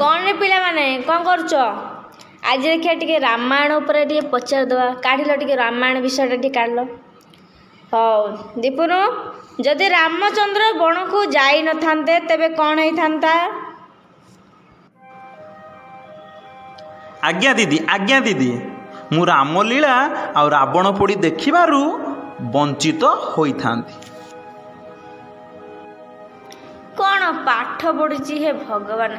କ'ଣ ରେ ପିଲାମାନେ, କ'ଣ କରୁଛ? ଆଜି ଦେଖିବା ଟିକେ ରାମାୟଣ ଉପରେ ଟିକେ ପଚାରିଦେବା। କାଢ଼ିଲ ଟିକେ ରାମାୟଣ ବିଷୟଟା ଟିକେ କାଢ଼ିଲ। ହଉ ଦୀପୁନୁ, ଯଦି ରାମଚନ୍ଦ୍ର ବଣକୁ ଯାଇନଥାନ୍ତେ ତେବେ କ'ଣ ହେଇଥାନ୍ତା? ଆଜ୍ଞା ଦିଦି, ଆଜ୍ଞା ଦିଦି, ମୁଁ ରାମଲୀଳା ଆଉ ରାବଣ ପୋଡ଼ି ଦେଖିବାରୁ ବଞ୍ଚିତ ହୋଇଥାନ୍ତି। କ'ଣ ପାଠ ପଢ଼ୁଛି ହେ ଭଗବାନ।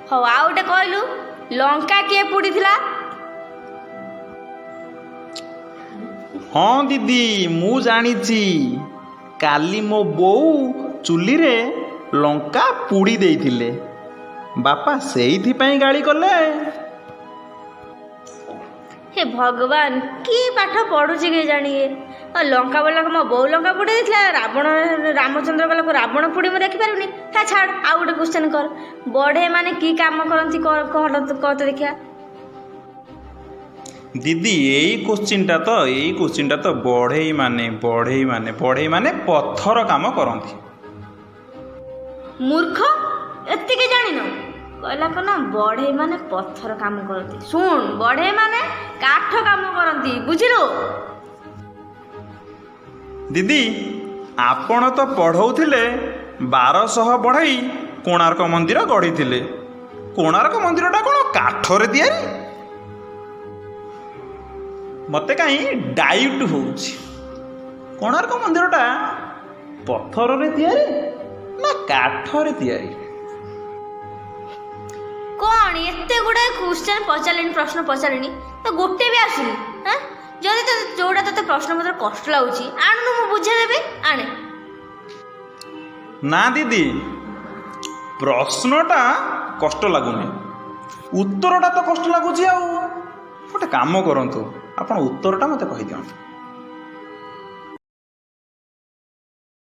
ହଉ ଆଉ ଗୋଟେ କହିଲୁ, ଲଙ୍କା କିଏ ପୋଡ଼ିଥିଲା? ହଁ ଦିଦି, ମୁଁ ଜାଣିଛି। କାଲି ମୋ ବୋଉ ଚୁଲିରେ ଲଙ୍କା ପୋଡ଼ି ଦେଇଥିଲେ, ବାପା ସେଇଥିପାଇଁ ଗାଳି କଲେ। ହେ ଭଗବାନ, କି ପାଠ ପଢ଼ୁଛି କେଜାଣି ଇଏ। ଲଙ୍କା ବୋଲାକୁ ମୋ ବୋଉ ଲଙ୍କା ପୋଡ଼ି ଦେଇଥିଲା, ରାବଣ ରାମଚନ୍ଦ୍ର ଗଲାକୁ ରାବଣ ପୋଡ଼ି ମୁଁ ଦେଖିପାରିବିନି। ହେ ଛାଡ଼, ଆଉ ଗୋଟେ କ୍ୱେଶ୍ଚନ୍ କର। ବଢ଼େଇ ମାନେ କି କାମ କରନ୍ତି କହ ତ ଦେଖିବା। ଦିଦି, ଏଇ କୋଶ୍ଚିନ୍ଟା ତ, ଏଇ କୋଶ୍ଚିନ୍ଟା ତ ବଢ଼େଇ ମାନେ ବଢ଼େଇ ମାନେ ବଢ଼େଇ ମାନେ ପଥର କାମ କରନ୍ତି। ମୂର୍ଖ, ଏତିକି ଜାଣିନ? କହିଲା କ'ଣ ନା ବଢ଼େଇ ମାନେ ପଥର କାମ କରନ୍ତି। ଶୁଣ, ବଢ଼େଇ ମାନେ କାଠ କାମ କରନ୍ତି, ବୁଝିଲୁ? ଦିଦି, ଆପଣ ତ ପଢ଼ଉଥିଲେ 1200 ବଢ଼େଇ କୋଣାର୍କ ମନ୍ଦିର ଗଢ଼ିଥିଲେ। କୋଣାର୍କ ମନ୍ଦିରଟା କ'ଣ କାଠରେ ତିଆରି? ମୋତେ କାହିଁ ଡାଉଟ୍ ହେଉଛି, କୋଣାର୍କ ମନ୍ଦିରଟା ପଥରରେ ତିଆରି ନା କାଠରେ ତିଆରି? କ'ଣ ଏତେ ଗୁଡ଼ାଏ କ୍ୱେଶ୍ଚନ୍ ପଚାରିଲେଣି, ପ୍ରଶ୍ନ ପଚାରିଲେଣି ତ ଗୋଟେ ବି ଆସୁନି। ହାଁ, ଯଦି ତୋତେ ଯେଉଁଟା ତୋତେ ପ୍ରଶ୍ନ ପତ୍ର କଷ୍ଟ ଲାଗୁଛି ଆଣୁନୁ, ମୁଁ ବୁଝେଇଦେବି, ଆଣେ। ନା ଦିଦି, ପ୍ରଶ୍ନଟା କଷ୍ଟ ଲାଗୁନି, ଉତ୍ତରଟା ତ କଷ୍ଟ ଲାଗୁଛି। ଆଉ ଗୋଟେ କାମ କରନ୍ତୁ, ଆପଣ ଉତ୍ତରଟା ମୋତେ କହିଦିଅନ୍ତୁ।